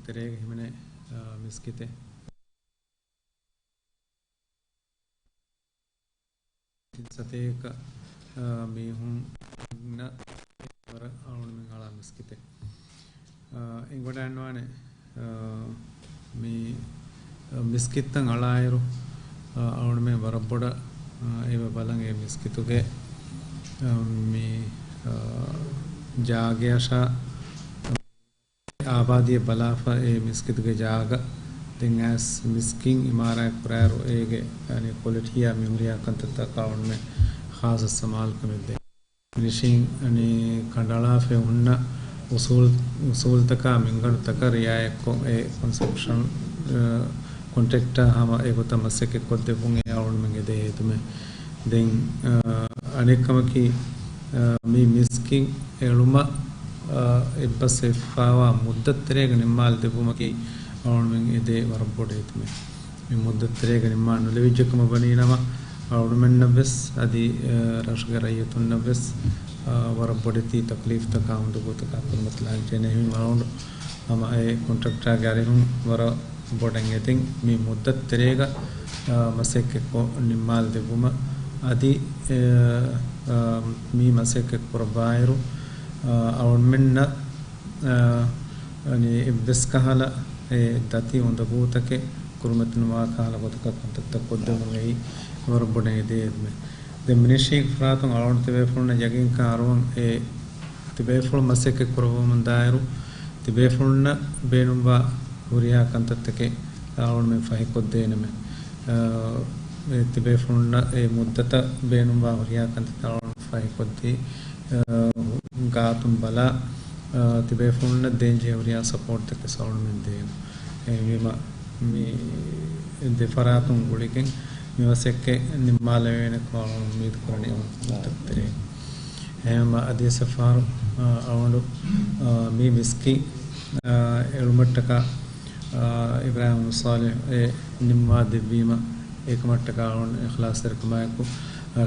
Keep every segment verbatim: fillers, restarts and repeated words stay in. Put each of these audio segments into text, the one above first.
ތެރޭގަ ހިމެނޭ، އާ، މިސްކިތެއް. ތިން ސަތޭކަ، އާ، މީހުންނަށް ވަރަށް އަޅުގަނޑުމެން އަޅާ މިސްކިތެއް. އާ، އެނގިވަޑައިގަންނަވާނެ، އާ، މި، އާ، މިސްކިތްތައް އަޅާއިރު، އާ، އަޅުގަނޑުމެން ވަރަށް ބޮޑަށް، އާ، އެބަ ބަލަން އެ މިސްކިތުގެ، އާ، މި، އާ، ޖާގަޔަށާ އާބާދީއަށް ބަލާފަ އެ މިސްކިތުގެ ޖާގަ ދެން އައިސް މިސްކިތް އިމާރާތް ކުރާއިރު އޭގެ، އަނެއް، ކޮލިޓީއާ މިހުރިހާ ކަންތައްތަކަށް އަޅުގަނޑުމެން ޚާއްސަ ސަމާލުކަމެއް ދޭ. މިނިޝިން، އަނެއް، ކަނޑައަޅާފައި ހުންނަ އުސޫލް، އުސޫލްތަކާ މިންގަނޑުތަކަށް ރިއާޔަތްކޮށް އެ ކޮންސްޓްރަކްޝަން، އަ، ކޮންޓްރެކްޓަރ ހަމަ އެގޮތަށް މަސައްކަތް ކޮށްދެއްވުން އެ އަޅުގަނޑުމެން އެދޭ ހެދުމެއް. ދެން، އަ، އަނެއްކަމަކީ، އަ، މި މިސްކިތް އެޅުމަށް، އަ، އެއްބަސްވެފައިވާ މުއްދަތު ތެރޭގަ ނިންމާލަދެއްވުމަކީ އަޅުގަނޑުމެން އެދޭ ވަރަށް ބޮޑު ހިތުމެއް. މި މުއްދަތު ތެރޭގަ ނިންމާ ނުލެވިއްޖެ ކަމަށް ވަނީ ނަމަ، އަޅުގަނޑުމެންނަށް ވެސް އަދި، އަ، ރަށުގެ ރައްޔިތުންނަށް ވެސް، އަ، ވަރަށް ބޮޑެތި ތަކުލީފްތަކާ އުނދަގޫތަކާ ކުރިމަތިލާންޖެހޭނެ. އެހެންވީމަ އަޅުގަނޑު ހަމަ އެ ކޮންޓްރެކްޓާގެ އަރިހުން ވަރަށް ބޮޑަށް އެދެން މި މުއްދަތު ތެރޭގަ، އާ، މަސައްކަތްކޮށް ނިންމާލަދެއްވުމަށް އަދި، އެ، އާ، މި މަސައްކަތް ކުރައްވާއިރު، އާ، އަޅުގަނޑުމެންނަށް، އާ، އަނެއް އެއްވެސް ކަހަލަ އެ ދަތި އުނދަގޫތަކެއް ކުރިމަތިނުވާ ކަހަލަ ގޮތަކަށް ކަންތައްތައް ކޮށްދެއްވުން އެއީ ވަރަށް ބޮޑަށް އެދޭ ހެދުމެއް. ދެން މިނިޝީގެ ފަރާތުން އަޅުގަނޑު ތިބޭފުޅުންނަށް ޔަގީންކަން އަރުވަން އެ ތިބޭފުޅުން މަސައްކަތް ކުރައްވަމުންދާއިރު، ތިބޭފުޅުންނަށް ބޭނުންވާ ހުރިހާ ކަންތައްތަކެއް އަޅުގަނޑުމެން ފަހިކޮށްދޭނަމޭ. އާ، އެ ތިބޭފުޅުންނަށް އެ މުއްދަތަށް ބޭނުންވާ ހުރިހާ ކަންތައްތައް އަޅުގަނޑު ފަހިކޮށްދީ، އާ، ގާތުން ބަލާ، އާ، ތިބޭފުޅުންނަށް ދޭންޖެހޭ ހުރިހާ ސަޕޯޓްތަކެއް އަޅުގަނޑުމެން ދޭނަން. އެހެންވީމަ، މި ދެ ފަރާތުން ގުޅިގެން މި މަސައްކަތް ނިންމާލެވޭނެ ކަމަށް އަޅުގަނޑު އުއްމީދު ކުރަނީ އަޅުގަނޑު މުއްދަތު ތެރޭ. އެހެންވީމަ އަދިވެސް އެއްފަހަރު، އާ، އަޅުގަނޑު، އާ، މި މިސްކިތް، އާ، އެޅުމަށްޓަކާ، އާ، އިބްރާހިމް ޞާލިޙް އެ ނިންމާ ދެއްވީމަ، އެކަމަށްޓަކާ އަޅުގަނޑު އިޚްލާޞްތެރިކަމާއެކު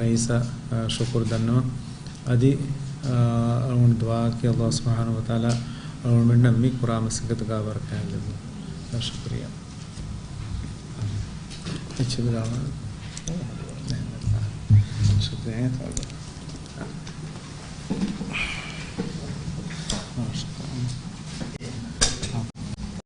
ރައީސަށް، އާ، ޝުކުރު ދަންނަވަން. އަދި، އާ، އަޅުގަނޑު ދުޢާއަކީ ﷲ ސުބްޙާނަހޫ ވަތަޢާލާ އަޅުގަނޑުމެންނަށް މި ކުރާ މަސައްކަތުގަ ބަރަކާތް ލެއްވުން. ޝުކުރިއްޔާ. ޝުކުރިއްޔާ.